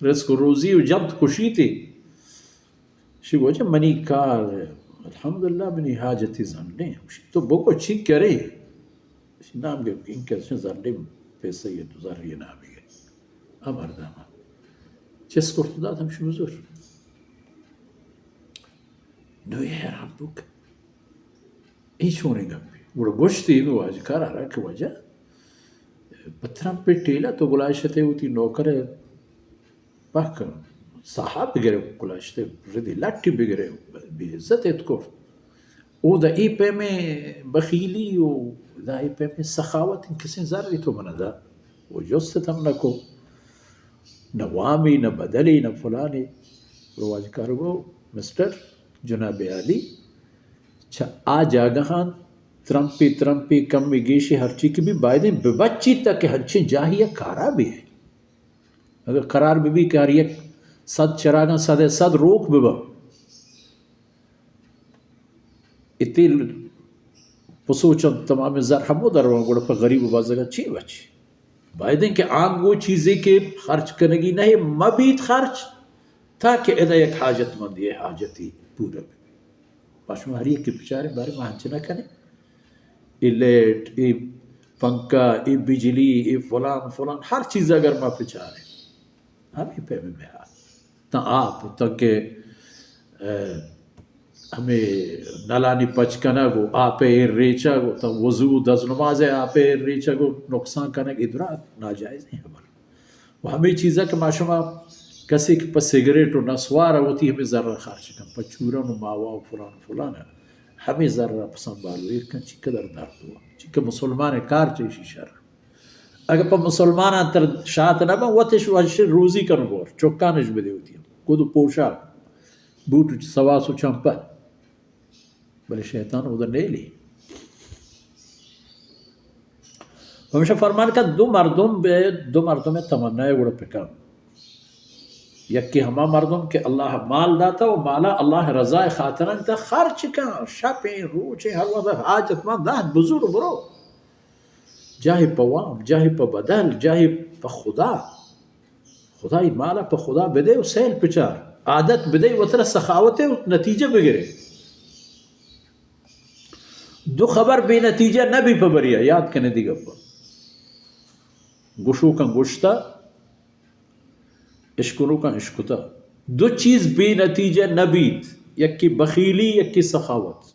رزق و روزی و جمت کشیتی۔ شی گوچہ منی کار، الحمدللہ، منی حاجتی زنڈیں۔ شی تو بگو چی کرے؟ شی نام گپت کہ این کسیں زنڈیں پیسہ یہ تو زر یہ نامی گئے۔ امر داما چس کرت دات ہمشی بزر۔ نو یہ حیران بک۔ اے چونیں گپے؟ گڑا گوشتی نو واجکار ءَ را کہ واجہ، پہ ترمپے ٹیلا تو گلائشتے وتی نوکر ءِ پک صاحب بگرے، گلائشتے ردی لٹی بگرے، بے عزت ات کرت۔ او دا اے پیمیں بخیلی و دا اے پیمیں سخاوت کسیں زرے تو منا دا؟ و جست ہم نہ کو، نہ وامی، نہ بدلی، نہ فلانی۔ گڑا واجکار گو، مسٹر جناب عالی، چہ آ جاگہاں ترمپی ترمپی کمی گیشی ہرچی کہ بی بایدیں ببچیت تاکہ ہنچیں جاہی ءَ کارا بی۔ اگر قرار ببی کہ ہر یک صد چراگاں صد ءِ صد روک ببا، اے تیل پسوچن تمامیں زر ہمو درواں گڑا پہ غریب و بزگاں چی بچی؟ بایدیں کہ آنگو چیزے کہ خرچ کنگی نہ مبیت خرچ، تاکہ ادا یک حاجت مندی ءِ حاجتی پورا ببی۔ پہ شما ہر یکے بچاریں، بارے ما ہنچ نہ کنیں۔ اے لیٹ، اے پنکھا، اے بجلی، اے فلان، فلان، ہر چیز اگر ما بچاریں، ہمے پیمیں بہا۔ تاں آپ، تاں کہ، اے، ہمے نلانی پچ کنگ و آپ ءِ ایر ریچگ و تاں وضو و دزنماز ءِ آپ ءِ ایر ریچگ و نقصان کنگ، اے درا ناجائزیں ہبر۔ و ہمے چیزا کہ ما شما کسے کہ پہ سگریٹ و نسوار ءَ وتی ہمے زر ءَ خرچ کن، پہ چورن و ماوا و فلان و فلان ءَ ہمے زر ءَ پہ سنبھال و ایر کن، چی قدر درد ہوا، چی کہ مسلمان ءِ کار چہ ایشی شر۔ اگہ پہ مسلماناں تر شات نہ بن، وت اش وش روزی کن و بور، چکان اش بدے وتی، گد و پوشاک، بوٹ و سواس و چمپل۔ بلے شیطان اودا نیلی۔ پمیشا فرمان کن، دو مردم بے، دو مردم تمنا گڑا پکن۔ یکی ہما مردم کہ اللہ مال داتا و مالا اللہ رضا خاطران تا خرچ کن، شپیں روچیں ہر وقت حاجت مند دہت بزور برو۔ جاہے پہ وام، جاہے پہ بدل، جاہے پہ خدا۔ خدائی مالا پہ خدا بدے و سیل پچار۔ عادت بدے و ترا سخاوتے و نتیجہ بگرے۔ دو خبر بے نتیجہ نہ بی پہ بریا، یاد کنے دی گپا۔ گشوکاں گشتا، اشکنوکاں اشکتا۔ دو چیز بے نتیجہ نہ بیت، یکی بخیلی، یکی سخاوت۔